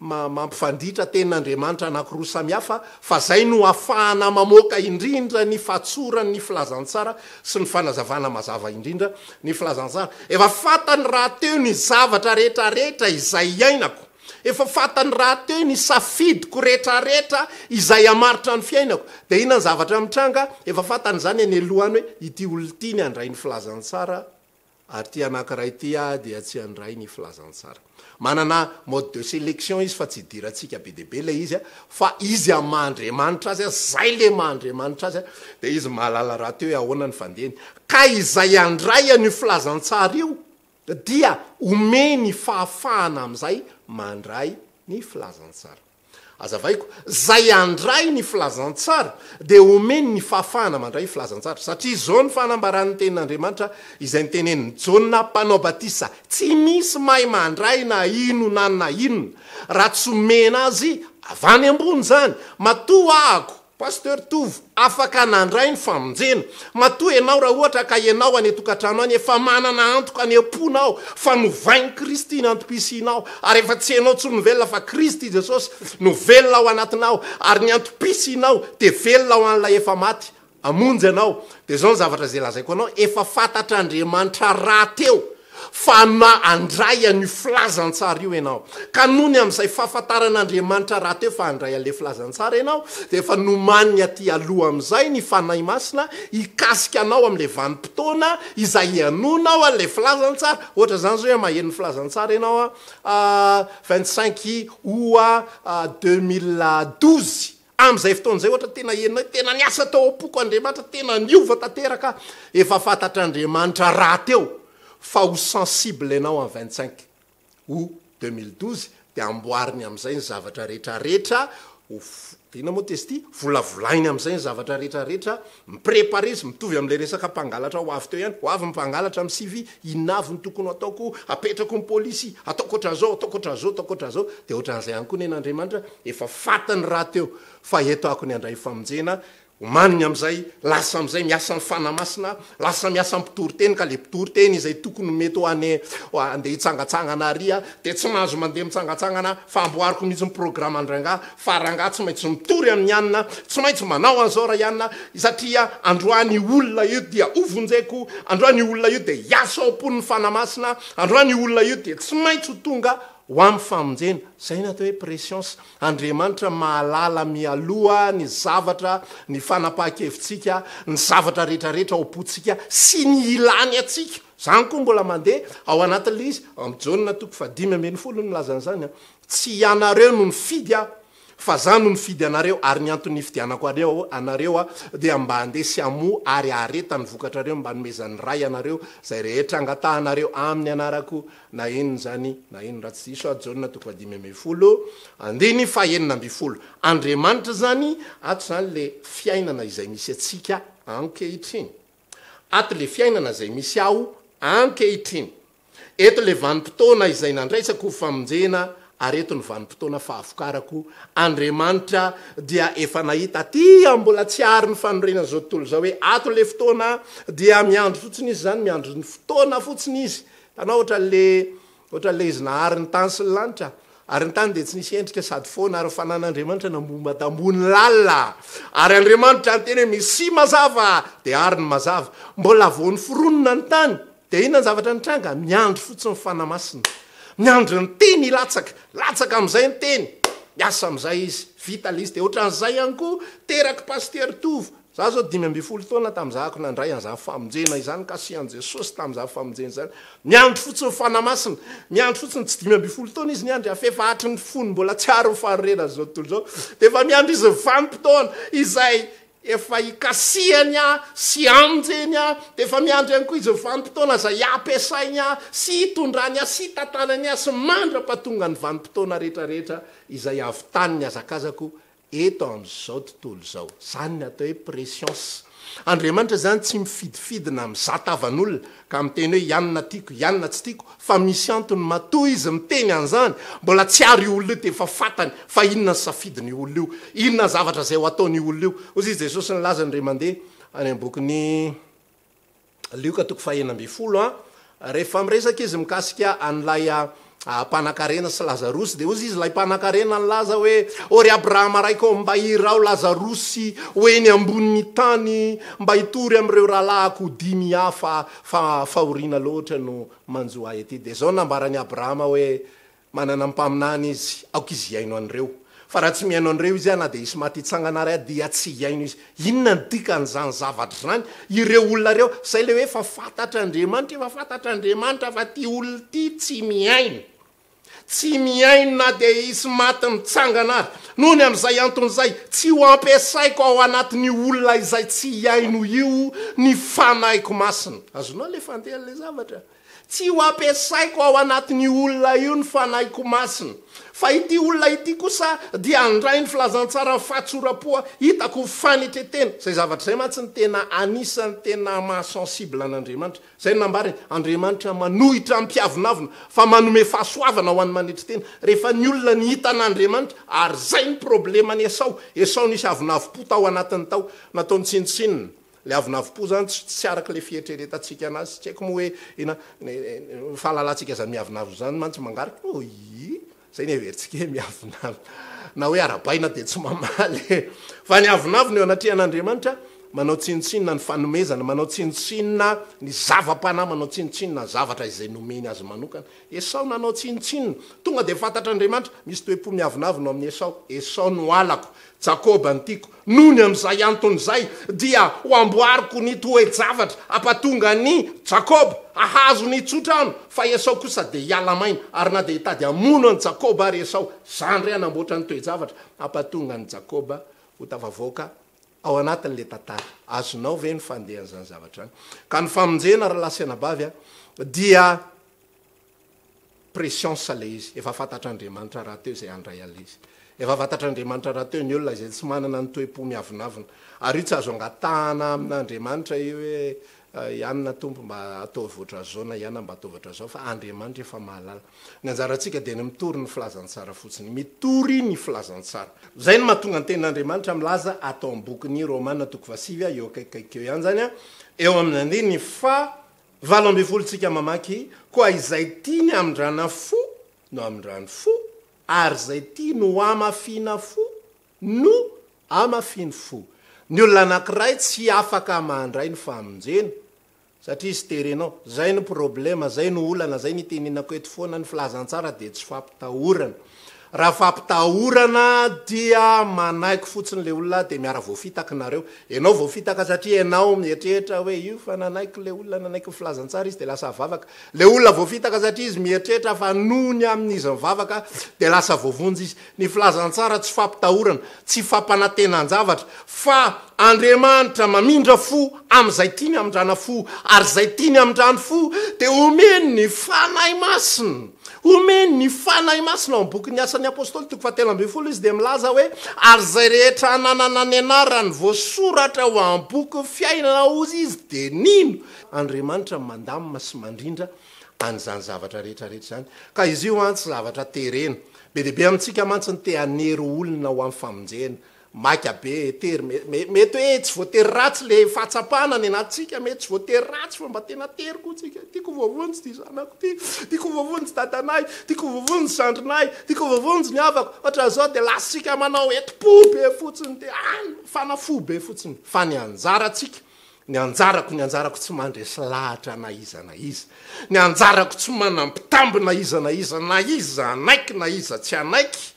mampifandritra tenin'Andriamanitra anankiroa samihafa, fa izay no ahafahana mamoaka indrindra ny fahatsoran'ny filazantsara sy ny fanazavana mazava indrindra ny filazantsara. Efa fantany rahateo ny zavatra rehetrarehetra izay iainako. Efa fantany rahateo ny safidiko rehetrarehetra izay hamaritra ny fiainako. Dia inona ny zavatra mitranga? Efa fantany izany eny aloha any hoe ity olona ity ny handray ny filazantsara Ary ity anankiray ity dia tsy handray ny filazantsara. Manana mode de sélection izy fa tsy idirantsika be dia be ilay izy fa izy amin'ny maha Andriamanitra azy, zay le maha Andriamanitra azy dia izy mahalala rahateo hoe ahoana ny fandehany. Ka izay handray an'io filazantsara io dia omeny fahafahana amin'izay mandray ny filazantsara. Azavaiko, zay handray ny filazantsara dia omeny ny fahafahana mandray filazantsara, satria izao ny fanambaran'ny tenin'Andriamanitra izay notenenin'i Jaona mpanao batisa, tsy misy mahay mandray na inona na inona raha tsy omena azy avy any ambony izany, matoa ahako. Pasteur Tovo, afaka nandray ny famonjena. Matoa ianao raha ohatra ka ianao any an-tokantrano any efa manana antoka any am-ponao fa novain'i Kristy ny antom-pisianao ary efa tsy ianao intsony no velona fa Kristy Jesosy no velona ao anatinao ary ny antom-pisianao dia velona ho an'ilay efa maty hamonjy anao. Dia izao ny zavatra izay lazaiko anao, efa fantatr'Andriamanitra rahateo fa na handray an'io filazantsara io ianao. Ka nony amin'izay fahafantaran'Andriamanitra rahateo fa handray an'ilay filazantsara ianao, dia efa nomaniny aty aloha amin'izay ny Fanahy Masina hikasika anao amin'ilay vanim-potoana izay hihainoanao an'ilay filazantsara. Ohatra izany izao hoe maheno ny filazantsara ianao 25 août 2012. Amin'izay fotoana izay ohatra tena henonay, tena niasa tao am-poko Andriamanitra, tena niova tanteraka aho. Efa fantatr'Andriamanitra rahateo fa ho sensible ianao en 25 août 2012 dia amboariny amin'izay ny zavatra rehetra rehetra ho inona moa t'izy ity? Volavolainy amin'izay ny zavatra rehetra rehetra, mi-préparer izy, mitovy amin'ilay resaka mpangalatra ho avy teo ihany, ho avy ny mpangalatra amin'ny CV, inona avy no tokony ho ataoko, apetrako ny polisy, ataoko ohatran'izao, ataoko ohatran'izao, ataoko ohatran'izao, dia ohatran'izay ihany koa nen'Andriamanitra, Efa fantany rahateo fa eto ako ny handray famonjena, omaniny amin'izay, lasa amin'izay miasa ny Fanahy Masina, lasa miasa ny mpitory teny ka le mpitory teny izay tokony mety ho any handeha hitsangatsangana ary dia tsy mahazo mandeha mitsangatsangana fa amboariko mihitsy ny programan-drangahy fa rangahy tsy maintsy mitory amin'ny anona, tsy maintsy manao an'izao ray anona satria androany io olona io dia ho vonjeko, androany io olona io dia hiasa ao am-pon'ny Fanahy Masina, androany io olona io dia tsy maintsy ho tonga Ho amin'ny famonjena. Izay ny atao hoe prescience. Andriamanitra mahalala mialoha ny zavatra, ny fanapahan-kevitsika, ny zavatra rehetra rehetra ao am-pontsika sy ny ilany antsika. Izany koa mbola mandeha ao anatin'ilay izy. Ao amin'ny Jaona toko fahadimy ambin'ny folo no milaza an'izany. Tsy ianareo no nifidy aho, Fa za no nifidy anareo, ary ny antony nifidianako areo anareo dia mba handeha sy hamoa ary hahareta ny vokatrareo mba hanomezan'ny Ray anareo izay rehetra angatahanareo amin'ny anarako, na inona izany na inona. Raha tsy diso aho, Jaona toko fahadimy ambin'ny folo, andininy fahenina ambin'ny folo. Andriamanitra izany, ato izany le fiainana izay misy antsika ankehitriny. Ato le fiainana izay misy aho ankehitriny. Eto le vanim-potoana izay nandraisako ho famonjena ary eto ny vanim-potoana fahavokarako, Andriamanitra dia efa nahita aty amin'ny mbola tsy ary ny fanorenana izao tontolo izao hoe ato le fotoana dia miandry fotsiny izy izany, miandry ny fotoana fotsiny izy. Hitanao ohatran'le ohatran'le izy nahary ny tany sy ny lanitra, ary ny tany dia tsy nisy endrika sady foana ary ny fanan'Andriamanitra nambomba tambony lalina. Ary Andriamanitra niteny hoe misia mazava dia ary ny mazava. Mbola vao noforonina ny tany Dia inona ny zavatra nitranga? Miandry fotsiny ny Fanahy Masina. Miandry ny Teny hilatsaka. Latsaka amin'izay ny Teny. Miasa amin'izay izy. Vita ilay izy. Dia ohatran'izay ihany koa, terak'i Pasitera Tovo. Izaho izao 15 taona tamin'izahako nandray an'izany famonjena izany, kasihan'i Jesosy tamin'izany famonjena izany. Miandry fotsiny ny Fanahy Masina. Miandry fotsiny, tsy 15 taona izy niandry, fa efa hatry ny fony mbola tsy ary ny fanorenana izao tontolo izao. Dia efa miandry izy ny vanim-potoana izay Efa ikasihany ahy sy amonjeny ahy, dia efa miandry ihany koa izy ny vanim-potoana izay ampiasainy ahy sy itondrany ahy sy itantanany ahy sy mandra-pahatonga ny vanim-potoana rehetra rehetra izay hahavitany ny hazakazako eto amin'izao tontolo izao. Izany ny atao hoe prescience. Andriamanitra izany tsy mifidifidy na mizaha tavan'olona ka miteny hoe ianona tiako, ianona tsy tiako, fa misy antony matoa izy miteny an'izany, mbola tsy ary io olona io dia efa fantany fa inona ny safidin'io olona io, inona ny zavatra izay ho ataon'io olona io. Hoy izy Jesosy nilaza indray mandeha any amin'ny bokin'i Lioka toko faha-16 an, rehefa miresaka izy mikasika an'ilay mpanankarena sy Lazarosy, dia hoy izy ilay mpanankarena nilaza hoe, O ry Abrahama raiko, mba iraho Lazarosy ho eny ambonin'ny tany mba hitory amin'ireo rahalahiko dimy hafa fa fahoriana loatra no manjo ahy ety. Dia izao no nambaran'i Abrahama hoe, Manana mpaminany izy, aoka izy hihaino an'ireo. Fa raha tsy mihaino an'ireo izy, na dia hisy maty hitsangana ary aho, dia tsy hihaino izy. Inona no dikan'izany zavatra izany? Ireo olona ireo, izay ilay hoe efa fantatr'Andriamanitra, efa fantatr'Andriamanitra fa ity olona ity tsy mihaino. Tsy mihaino na dia hisy maty mitsangana ary. Noho ny amin'izay antony izay, tsy ho ampiasaiko ao anatin'io olona izay tsy hihaino io ny Fanahiko Masina. Azonao ilay fandehan'ilay zavatra? Tsy ho ampiasaiko ao anatin'io olona io ny Fanahiko Masina. Fa ity olona ity kosa dia handray ny filazantsaran'ny fahatsoram-po hitako ho fanetren-tena. Izay zavatra izay mantsy no tena anisan'ny tena maha sensible an'Andriamanitra. Izay no nambarany, Andriamanitra manohitra ny mpiavonavona fa manome fahasoavana ho an'ny manetry tena. Rehefa ny olona ny hita an'Andriamanitra, ary izay no probleman'i Esao. Esao nisy avonavom-po tao anatiny tao. Nataony tsinontsinona. Ilay avonavom-po izany tsy tsy araka ilay fieritreretantsika anazy. Tsy haiko moa hoe inona ny fahalalantsika izany miavonavona izany mantsy mangarika. Oi! Izay ny heverintsika hoe miavonavona. Na hoe arahabaina dia tsy mamaly e. Fa ny avonavona eo anatrehan'Andriamanitra, manao tsinontsinona ny fanomezana, manao tsinontsinona ny zava-panahy, manao tsinontsinona ny zavatra izay nomeny azy manokana. Esao nanao tsinontsinona. Tonga dia fantatr'Andriamanitra, misy toe-po miavonavona ao amin'i Esao. Esao no halako, Jakoba no tiako. Noho ny amin'izay antony izay, dia ho amboariko ny toe-javatra hampatonga an'i Jakoba hahazo ny tsodrano, fa Esao kosa dia hiala maina. Ary na dia hitady hamono an'i Jakoba ary Esao, izaho indray hanamboatra ny toe-javatra hampatonga an'i Jakoba ho tafavoaka ao anatin'ilay tantara. Azonao ve ny fandehan'izany zavatra izany? Ka ny famonjena, ry lahy sy anabavy a, dia. Prescience ilay izy, efa fantatr'Andriamanitra rahateo izay handray an'ilay izy. Efa fantatr'Andriamanitra rahateo ny olona izay tsy manana ny toe-po miavonavona. Ary io tsy azo angatahana amin'Andriamanitra io hoe ianona Tompo mba ataovy ohatran'izao na ianona mba ataovy ohatran'izao fa Andriamanitra efa mahalala. Ny anjarantsika dia ny mitory ny filazantsara fotsiny. Mitory ny filazantsara. Izay no mahatonga ny tenin'Andriamanitra milaza ato amin'ny bokin'ny Romana toko fahasivy, eo akaikikaiky eo ihany izany, eo amin'ny andininy faha 18 tsika mamaky, Koa izay tiany hamindrana fo no hamindrany fo, ary izay tiany ho hamafiana fo no hamafiany fo. Ny olona anankiray tsy afaka mandray ny famonjena satria izy terenao. Zay no problema, zay no olana, zay no itenenako eto foana, ny filazantsara dia tsy fampitahorana. Raha fampitahorana dia manaiky fotsiny le olona dia miara voafitaka nareo. Enao voafitaka satria enao mieritreritra hoe io fa nanaiky le olona nanaiky ny filazantsara izy dia lasa vavaka. Le olona voafitaka satria izy mieritreritra fa noho ny amin'izy mivavaka dia lasa voavonjy izy. Ny filazantsara tsy fampitahorana, tsy fampanantenan-javatra fa Andriamanitra mamindra fo amin'izay tiany hamindrana fo ary izay tiany hamindrany fo dia omeny ny Fanahy Masina. Omeny ny Fanahy Masina. Ao amin'ny bokin'ny Asan'ny Apostoly, toko fahatelo ambin'ny folo, izy dia milaza hoe, Ary izay rehetra hananana ny anarany voasoratra ao amin'ny bokin'ny fiainana, hozy izy, dia nino. Andriamanitra mandamina sy mandrindra an'izany zavatra rehetra rehetra izany. Ka izy io an, tsy zavatra terena. Be dia be amintsika mantsy no te hanery olona ho amin'ny famonjena. Maika be, tery, me, mety hoe tsy voatery ratsy le fahatsapana any anatintsika, mety tsy voatery ratsy fa mba tena tery koa tsika, tiako ho voavonjy ity zanako ity, tiako ho voavonjy dadanay, tiako ho voavonjy zandrinay, tiako ho voavonjy ny havako, ohatran'izao dia lasintsika manao enti-po be fotsiny dia any, mifana fo be fotsiny, fa ny anjarantsika, ny anjarako, ny anjarako tsy mandresy lahatra na iza na iza, ny anjarako tsy manambitamby na iza na iza, na iza hanaiky na iza tsy hanaiky,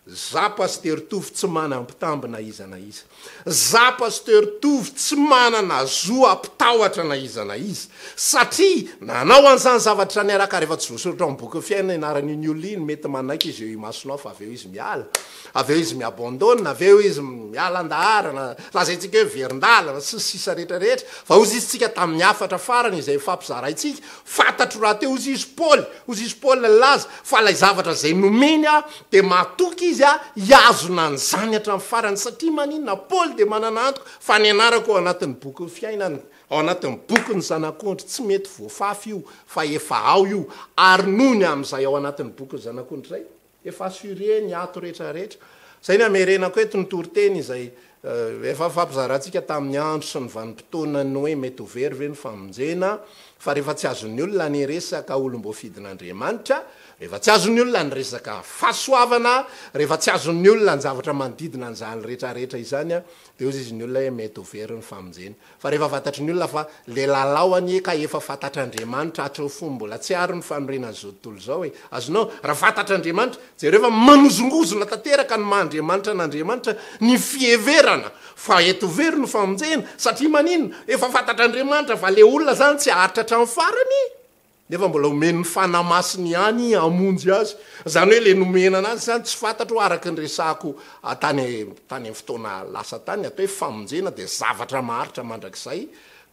Za Pasteur Tovo tsy manam-pitamby na iza na iza. Za Pasteur Tovo tsy manana zo hampitahotra na iza na iza. Satria nanao an'izany zavatra izany araka rehefa tsy voasoratra ao amin'ny bokin'ny fiainana anaran'iny olona iny, mety manaiky izy eo imasonao fa avy eo izy miala, avy eo izy mi-abandonne, avy eo izy miala an-daharana, lazaintsika hoe verin-dalana, sy ny sisa rehetra rehetra. Fa hozy izy tsika tamin'ny hafatra farany izay nifampizaraintsika, fantatro rahateo hozy izy Paoly, hozy izy Paoly nilaza fa ilay zavatra izay nomeny ahy Dia matoky izy hihazona an'izany hatramin'ny farany. Satria maninona? Paoly dia manana antoka fa ny anarako ao anatin'ny bokin'ny fiainana, ao anatin'ny bokin'ny Zanak'ondry, tsy mety voafafy io, fa efa ao io. Ary noho ny amin'izay ao anatin'ny bokin'ny Zanak'ondry izay, efa assuré ny ato rehetra rehetra. Izay ny hamerenako eto ny toriteny izay efa nifampizarantsika tamin'ny andro sy ny vanim-potoanan'ny hoe mety ho very ve ny famonjena, fa rehefa tsy azon'ny olona ny resaka olom-boafidin'Andriamanitra, Rehefa tsy azon'ny olona ny resaka fahasoavana, rehefa tsy azon'ny olona ny zavatra manodidina an'izany rehetra rehetra izany, dia hozy izy ny olona hoe mety ho very ny famonjena. Fa rehefa fantatry ny olona fa le lalao anie ka efa fantatr'Andriamanitra hatreo fony mbola tsy ary ny fanorenan'izao tontolo izao e! Azonao? Raha fantatr'Andriamanitra, jereo fa manozongozona tanteraka ny maha Andriamanitra an'Andriamanitra ny fiheverana fa eto very ny famonjena, satria maninona? Efa fantatr'Andriamanitra fa le olona zany tsy haharitra hatramin'ny farany e! Nefa mbola omen'ny Fanahy Masina ihany hamonjy azy. Izany hoe ilay nomena anazy izany tsy fantatro araka ny resahako tany tany amin'ny fotoana lasa tany, ny atao hoe famonjena dia zavatra maharitra mandrakizay.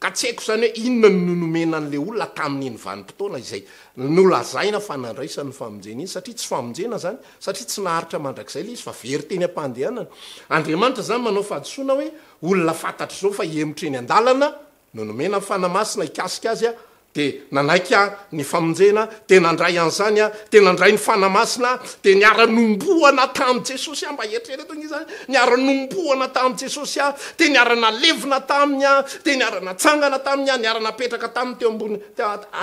Ka tsy haiko izany hoe inona no nomena an'ilay olona tamin'iny vanim-potoana izay nolazaina fa nandraisany ny famonjena iny, satria tsy famonjena izany, satria tsy naharitra mandrakizay ilay izy fa very teny am-pandehanana. Andriamanitra izany manao fahadisoana hoe olona fantatr'izao fa hihemotra eny an-dalana no nomena ny Fanahy Masina hikasika azy dia nanaiky aho ny famonjena, dia nandray an'izany aho, dia nandray ny Fanahy Masina aho, dia niara-nombohana tamin'i Jesosy aho, mba eritrereto ange izany, niara-nombohana tamin'i Jesosy aho, dia niara-nalevina taminy aho, dia niara-natsangana taminy aho, niara-napetraka taminy teo ambony,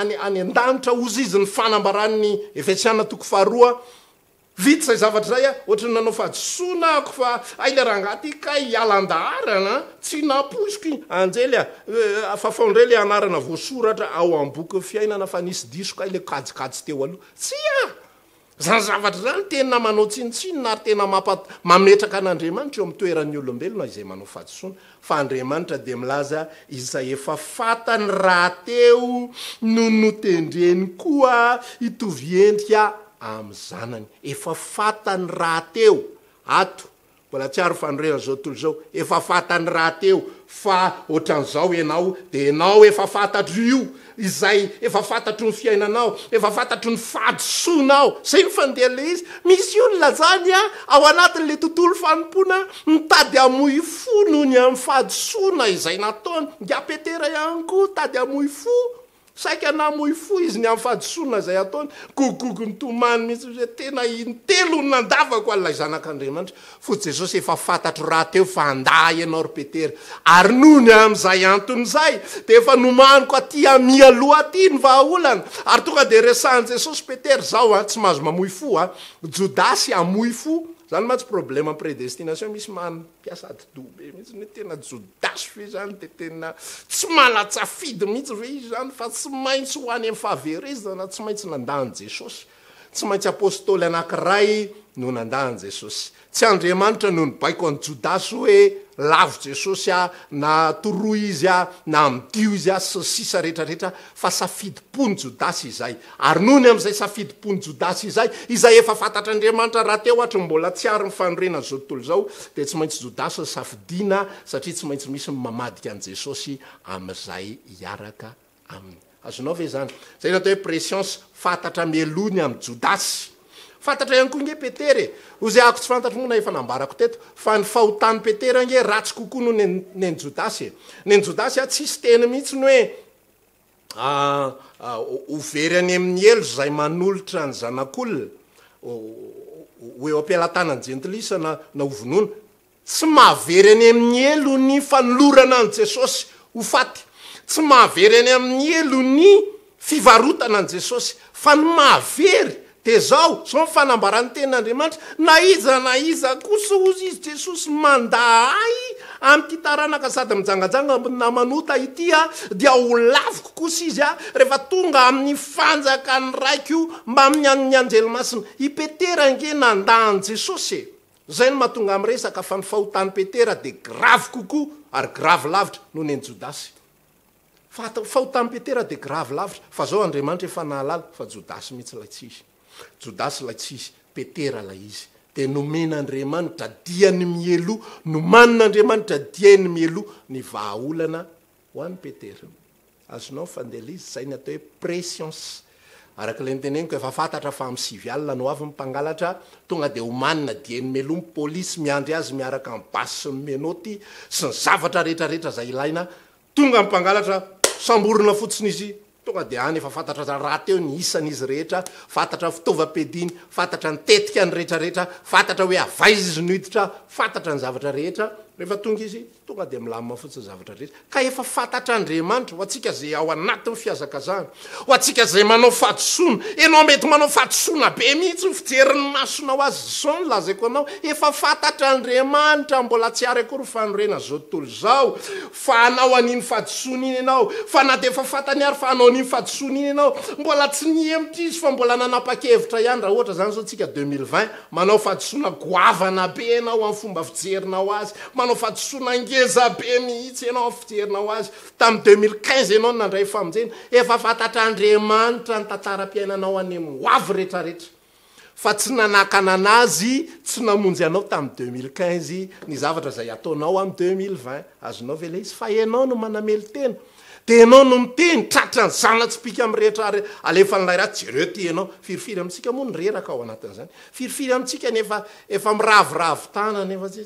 any, any an-danitra, hozy izy ny fanambaran'ny Efesiana toko faharoa, Vita izay zavatra izay aho, ohatry ny nanao fahadisoana ako fa hay ilay rangahy ity kay hiala an-daharana an! Tsy nampoiziko iny. Anjely a! Fafao indray ilay anarana voasoratra ao am-bokin'ny fiainana fa nisy diso kay ilay kajikajy teo aloha. Tsia! Izany zavatra izany tena manao tsinontsinona ary tena mampa, mametraka an'Andriamanitra eo amin'ny toeran'ny olombelona izay manao fahadisoana. Fa Andriamanitra dia milaza izay efa fantany rahateo no notendreny koa hitovy endrika amin'ny Zanany. Efa fantany rahateo, ato, mbola tsy ary fanorenana izao tontolo izao, efa fantany rahateo fa ohatran'izao ianao, dia ianao efa fantatro io, izay efa fantatro ny fiainanao, efa fantatro ny fahadisoanao, zay no fandehan'ilay izy, misy olona zany an, ao anatin'ilay tontolo fanompoana mitady hamoy fo noho ny amin'ny fahadisoana izay nataony, ingahy Petera ihany koa mitady hamoy fo, saika namoy fo izy ny amin'ny fahadisoana izay ataony, gogogo nitomany mihitsy izy hoe tena intelo no nandavako an'ilay Zanak'Andriamanitra. Fo Jesosy efa fantatro rahateo fa handà ianao ry Petera, ary noho ny amin'izay antony izay dia efa nomaniko aty mialoha aty ny vahaolana, ary tonga dia resahan'i Jesosy Petera, izao an, tsy mahazo mamoy fo an, Jodasy hamoy fo, izany mantsy problème prédestination, misy mampiasa atidoha be mihitsy hoe tena Jodasy ve izany dia tena tsy manan-tsafidy mihitsy ve izy izany fa tsy maintsy ho any amin'ny fahaverezana, tsy maintsy nandà an'i Jesosy. Tsy maintsy apostoly anankiray no nandà an'i Jesosy. Tsy Andriamanitra no nibaiko an'i Jodasy hoe lavo Jesosy aho, na toroy Izy aho, na amidio Izy aho, sy ny sisa rehetra rehetra, fa safidim-pon'i Jodasy izay. Ary noho ny amin'izay safidim-pon'i Jodasy izay, izay efa fantatr'Andriamanitra rahateo hatry ny mbola tsy ary ny fanorenan'izao tontolo izao, dia tsy maintsy Jodasy no safidiana, satria tsy maintsy misy ny mamadika an'i Jesosy amin'izay hiaraka aminy. Azonao ve izany? Izay no atao hoe prescience, fantatra mialoha ny amin'i Jodasy. Fantatra ihany koa ange Petera e! Hoy izay ako tsy fantatro moa na efa nambarako teto, fa ny fahotan'i Petera ange ratsy kokoa noho ny nen'i Jodasy e! Nen'i Jodasy a, tsisy teny mihitsy ny hoe ho very any amin'ny helo izay manolotra ny zanak'olona ho eo am-pelatanan'ny jentilisa na na ho vonoina. Tsy mahavery any amin'ny helo ny fanolorana an'i Jesosy ho faty. Tsy mahavery any amin'ny helo ny fivarotana an'i Jesosy. Fa ny mahavery dia izao, izao ny fanambaran'ny Tenin'Andriamanitra, Na iza na iza kosa, hozy Izy Jesosy, mandà Ahy amin'ity taranaka sady mijangajanga na manota ity, dia ho laviko kosa izy rehefa tonga amin'ny fanjakan'ny Raiko mbamin'ny an'ny anjely masina. I Petera ange nandà an'i Jesosy e! Izay no mahatonga ahy miresaka fa ny fahotan'i Petera dia grave kokoa ary grave lavitra noho ny an'i Jodasy. Fa fahotan'i Petera dia grave lavitra, fa zao Andriamanitra efa nahalala fa Jodasy mihitsy ilay tsy izy. Jodasy ilay tsy izy, Petera ilay izy. Dia nomen'Andriamanitra diany mialoha, nomanin'Andriamanitra dieny mialoha ny vahaolana ho an'i Petera. Azonao fandeha ilay izy, izay ny atao hoe prescience. Araka ilay noteneniko, efa fantatra fa amin'ny 9 alina no avy ny mpangalatra, tonga dia omanina dieny mialoha ny polisy miandry azy miaraka amin'ny basy sy ny menoty sy ny zavatra rehetra rehetra izay ilaina, tonga ny mpangalatra, samborina fotsiny izy, tonga dia any efa fantatra rahateo ny isan'izy rehetra, fantatra ny fitaovam-piadiany, fantatra ny tetikany rehetra rehetra, fantatra hoe avy aiza izy no hiditra, fantatra ny zavatra rehetra, rehefa tonga izy, Tonga dia milamina fotsiny ny zavatra rehetra. Ka efa fantatr'Andriamanitra, ho antsika izay ao anatin'ny fihazakazahana, ho antsika izay manao fahadisoana, ianao mety manao fahadisoana be mihitsy ny fijerin'ny masonao azy, izao no lazaiko anao, efa fantatr'Andriamanitra, mbola tsy ary akory ny fanorenana izao tontolo izao, fa hanao an'iny fahadisoana iny ianao, fa na dia efa fantany ary fa hanao an'iny fahadisoana iny ianao, mbola tsy nihemotra izy fa mbola nanapa-kevitra ihany, raha ohatra izany izao tsika 2020, manao fahadisoana goavana be ianao amin'ny fomba fijerinao azy, Manao fahadisoana ngeza be mihitsy ianao amin'ny fijerinao azy. Tamin'ny 2015 ianao no nandray famonjena. Efa fantatr'Andriamanitra ny tantaram-piainanao any amin'ny ho avy rehetrarehetra. Fa tsy nanakana an'Azy tsy namonjy anao tamin'ny 2015 ny zavatra izay ataonao amin'ny 2020. Azonao ve ilay izy? Fa ianao no manamelo-tena. Dia ianao no miteny, tratran'ny zana-tsipìka mirehitra ary alefan'ilay ratsy, jereo ity ianao. Firifiry amintsika moa no reraka ao anatin'izany? Firifiry amintsika no efa efa miraviravy tanana, efa tsy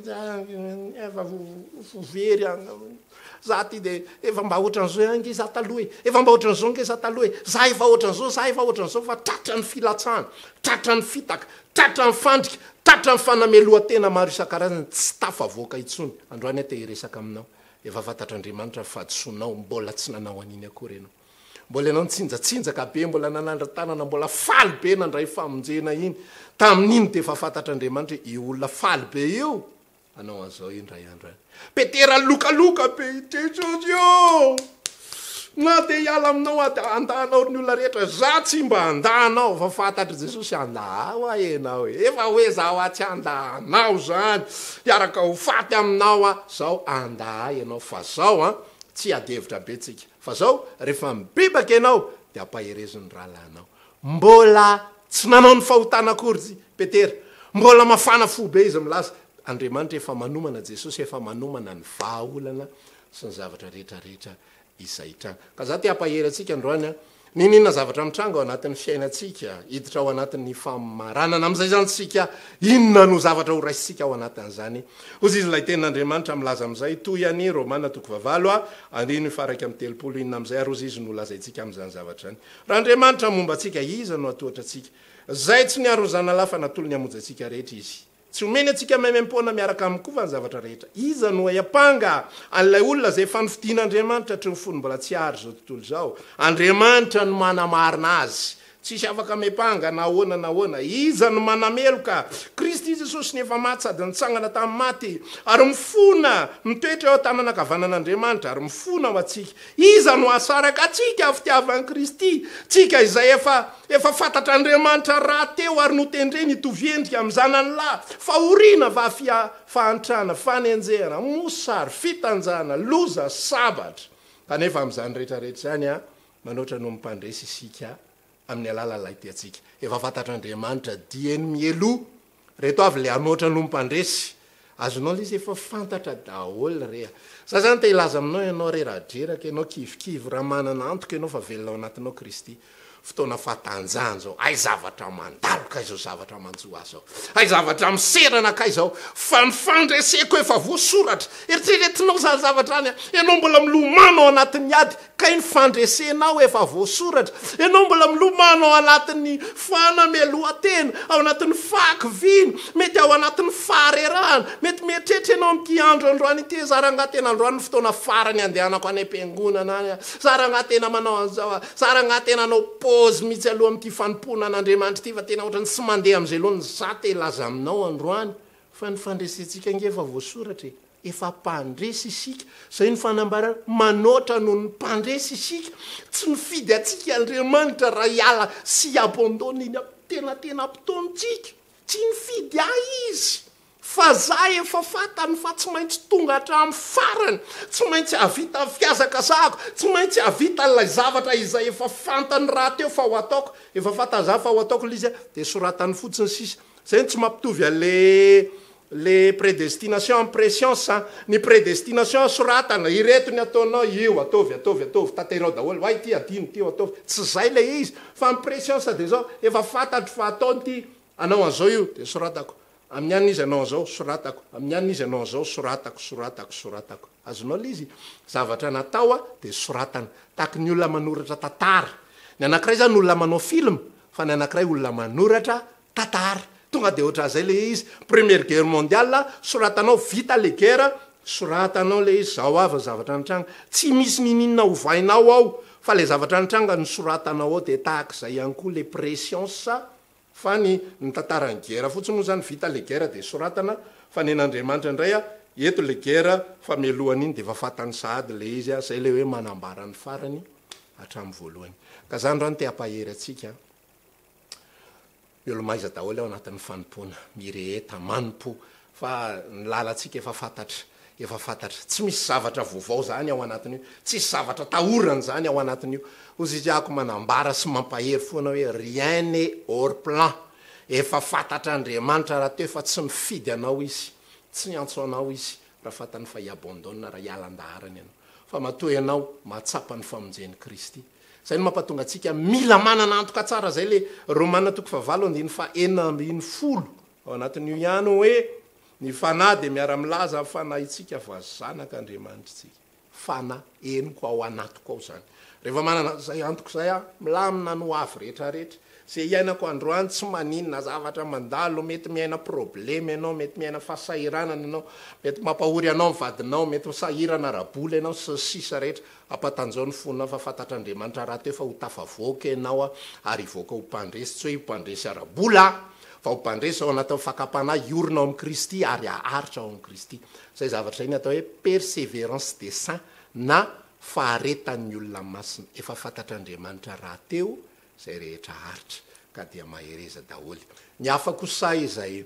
efa ho very any. Za ty dia efa mba ohatran'izao ihany nge za taloha e, efa mba ohatran'izao nge za taloha e, za efa ohatran'izao, za efa ohatran'izao fa tratran'ny filatsahana, tratran'ny fitaka, tratran'ny fandrika, tratran'ny fanamelohan-tena maro isan-karazany, tsy tafavoaka intsony. Androany aho te hiresaka aminao. Efa fantatr'Andriamanitra ny fahadisoanao, mbola tsy nanao an'iny akory ianao. Mbola ianao nitsinjatsinjaka be, mbola nanandra-tanana, mbola faly be nandray famonjena iny. Tamin'iny dia efa fantatr'Andriamanitra hoe io olona faly be io hanao an'izao indray andro any. Petera nilokaloka be, Jesosy ô! Na dia hiala aminao aho dia handà anao ry ny olona rehetra, za tsy mba handà anao, fa fantatr'i Jesosy handà ahy hoa ianao e, efa hoe za hoa tsy handà anao zany, hiaraka ho faty aminao aho, zao handà ahy ianao, fa zao an, tsy hiady hevitra be tsika, fa zao rehefa mibebaka ianao dia ampaherezo ny rahalahinao. Mbola tsy nanao ny fahotana akory i Petera, mbola mafana fo be izy milaza, Andriamanitra efa manomana, Jesosy efa manomana ny vahaolana sy ny zavatra rehetra rehetra izay hitranga. Ka za te hampahery antsika androany an, n'inon'inona zavatra mitranga ao anatin'ny fiainantsika, hiditra ao anatin'ny famaranana amin'izay izany isika, inona no zavatra ho raisintsika ao anatin'izany? Hoy izy ilay tenin'Andriamanitra milaza amin'izay, toy an'i Romana toko fahavalo a, andininy faha-31, inona amin'izay ary hozy izy no lazaintsika amin'izany zavatra izany? Raha Andriamanitra momba antsika, iza no hatohatra antsika? Izay tsy niaro ny Zanalahy fa natolony hamonjy antsika rehetra Izy. Tsy omeny antsika maimaimpoana miaraka aminy koa va ny zavatra rehetra? Iza no hiampanga an'ilay olona izay efa nofidin'Andriamanitra hatry ny fony mbola tsy ary izao tontolo izao? Andriamanitra no manamarina azy. Tsisy afaka miampanga na ahoana na ahoana. Iza no manameloka? Kristy Jesosy no efa maty sady nitsangana tamin'ny maty, ary mifona, mitoetra eo an-tanana ankavanan'Andriamanitra, ary mifona ho antsika. Iza no hahasaraka antsika amin'ny fitiavan'i Kristy? Tsika izay efa efa fantatr'Andriamanitra rahateo ary notendreny hitovy endrika amin'ny Zanany lahy. Fahoriana va fia fahantrana, fanenjehana, mosary, fitanjahana, loza, sabatra. Kanefa amin'izany rehetra rehetra izany, manoatra noho ny mpandresy isika amin'ny alalan'ilay tia antsika. Efa fantatr'Andriamanitra dieny mialoha. Reto avy le hanoatra noho ny mpandresy. Azonao le izy efa fantatra daholo re a. Za zany te hilaza aminao ianao re raha dreraka ianao kivikivy raha manana antoka ianao fa velona ao anatinao Kristy. Fotoana fahatanjahana izao. Hay zavatra mandalo kay izao zavatra manjo ahy izao. Hay zavatra miserana kay izao. Fa ny fandreseko efa voasoratra. Eritreretinao izany zavatra izany a. Ianao mbola milomano ao anatin'ny ady. Kay ny fandresenao efa voasoratra. Ianao mbola milomano ao anatin'ny fanamelohan-tena, ao anatin'ny fahakiviana, mety ao anatin'ny faharerahana. Mety mieritreritra ianao amin'ity andro androany ity, za rangahy tena androany no fotoana farany andehanako any am-piangonana any, za rangahy tena manao an'izao, za rangahy tena hanao pause mihitsy aloha amin'ity fanompoana an'Andriamanitra ity fa tena ohatran'ny tsy mandeha amin'izay loatra. Za te hilaza aminao androany fa ny fandresentsika ange efa voasoratra e. Efa mpandresy isika. Izay no fanambarana, manoatra noho ny mpandresy isika. Tsy nifidy antsika Andriamanitra raha hiala sy hi-abandonne iny am-tenantenam-potoantsika. Tsy nifidy ahy Izy. Fa za efa fantany fa tsy maintsy tonga hatramin'ny farany, tsy maintsy hahavita ny fihazakazahako, tsy maintsy hahavita an'ilay zavatra izay efa fantany rahateo fa ho ataoko. Efa fantany zany fa ho ataoko ilay izy dia soratany fotsiny sisa. Izay no tsy mampitovy an'ilay Le predestination am prescience an! Ny predestination soratana, ireto ny ataonao, io ataovy, ataovy, ataovy, tanterao daholo, oay ity adino, ity ataovy, tsy zay le izy, fa ny prescience de zao, efa fantatro fa ataony ity, anao an'izao io, de soratako, amin'ny anona izy anao an'izao, soratako, amin'ny anona izy anao an'izao, soratako, soratako, soratako. Azonao le izy? Zavatra natao de soratana, tahaky ny olona manoratra tantara, ny anakiray zany olona manao film, fa ny anakiray olona manoratra Tantara. Tonga dia ohatran'izay ilay izy. Première guerre mondiale, soratanao, vita ilay guerre, soratanao ilay izy, izao avy ny zavatra nitranga. Tsy misy niniana ovainao ao, fa ilay zavatra nitranga no soratanao ao. Dia tahak'izay ihany koa ilay prescience, fa ny ny tantaran'ny guerre fotsiny moa izany, vita ilay guerre dia soratana, fa ny an'Andriamanitra indray, eto ilay guerre, fa mialohan'iny dia efa fantany sahady ilay izy, izay ilay hoe manambara ny farany hatramin'ny voalohany. Ka izany raha no te hampahery antsika. Miolomaiza daholo ao anatin'ny fanompoana, mireheta, manompo, fa ny lalantsika efa fantatra, efa fantatra. Tsy misy zavatra vaovao zany ao anatin'io, tsisy zavatra atahorana zany ao anatin'io. Hozy izy ako manambara sy mampahery foana hoe rien n'est hors plan. Efa fantatr'Andriamanitra rahateo fa tsy nifidy anao Izy, tsy niantso anao Izy raha fantany fa hi-abandonne, raha hiala an-daharana ianao. Fa matoa ianao mahatsapa ny famonjen'i Kristy. Izay no mampatonga antsika mila manana antoka tsara. Izay ilay Romana toko fahavalo andininy faha-16 ao anatin'io ihany hoe, Ny Fanahy dia miara-milaza amin'ny fanahintsika fa zanak'Andriamanitra isika. Fanahy, henoko ao anatiko ao izany. Rehefa manana an'izay antoko izay aho, milamina ny ho avy rehetra rehetra. Izay iainako androany tsy maninona, zavatra mandalo, mety miaina problema ianao, mety miaina fahasahiranana ianao, mety mampahory anao ny vadinao, mety sahirana ara-bola ianao, sy ny sisa rehetra. Ampatanjao ny fonao fa fantatr'Andriamanitra rahateo fa ho tafavoaka ianao ary hivoaka ho mpandresy, tsy hoe ho mpandresy ara-bola fa ho mpandresy ao anatin'ny fakam-panahy, hiorina ao amin'i Kristy ary haharitra ao amin'i Kristy. Izay zavatra izay ny atao hoe persévérance des saints na faharetan'ny olona masina. Efa fantatr'Andriamanitra rahateo izay rehetra haharitra ka dia mahereza daholo. Ny hafa kosa izay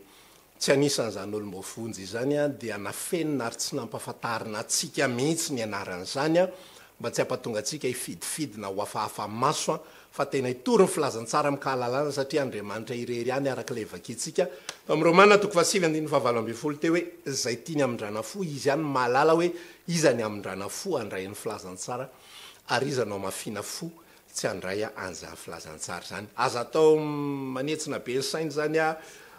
Tsy anisan'izany olom-boavonjy izany dia nafenina ary tsy nampahafantarina antsika mihitsy ny anaran'izany mba tsy hampatonga antsika hifidifidy na ho hafahafa maso fa tena hitory ny filazantsara amin-kahalalana satria Andriamanitra irery ihany araka ilay vakintsika tao amin'ny Romana toko fahasivy andininy fahavalo ambin'ny folo teo hoe izay tiany hamindrana fo izy ihany no mahalala hoe iza ny hamindrana fo handray ny filazantsara ary iza no hamafina fo tsy handray an'izany filazantsara izany. Aza atao manetsina be ny saina izany a!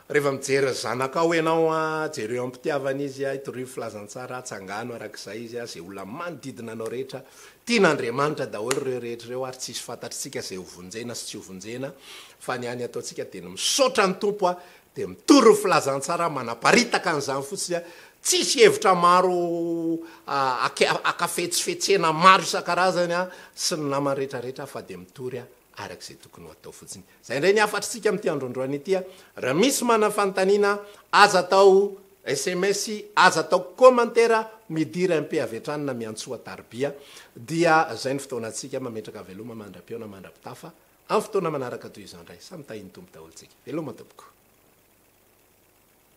Rehefa mijery ny zanakao ianao a, jereo am-pitiavana izy a, itorio filazantsara, atsangano arak'izay izy a, izay olona manodidina anao rehetra, tian'Andriamanitra daholo ireo rehetra ireo ary tsisy fantatr'tsika izay ho vonjena sy tsy ho vonjena fa ny hany ataontsika dia ny misaotra ny Tompo a, Dia mitory ny filazantsara manaparitaka an'izany fotsiny a, tsisy hevitra maro akafetsifetsena maro isan-karazany a, sy ny namany rehetrarehetra fa dia mitory araka izay tokony ho atao fotsiny. Izay indray ny hafatr'tsika amin'ity androandroany ity a, raha misy manana fanontaniana aza atao sms, aza atao commentaire, midira MP avy hatrany na miantsoa tarobia dia izay ny fotoanantsika, mametraka veloma mandra-pihaona mandra-pitafa Amin'ny fotoana manaraka toy izao indray. Samy tahin'ny Tompo daholo tsika. Veloma tompoko.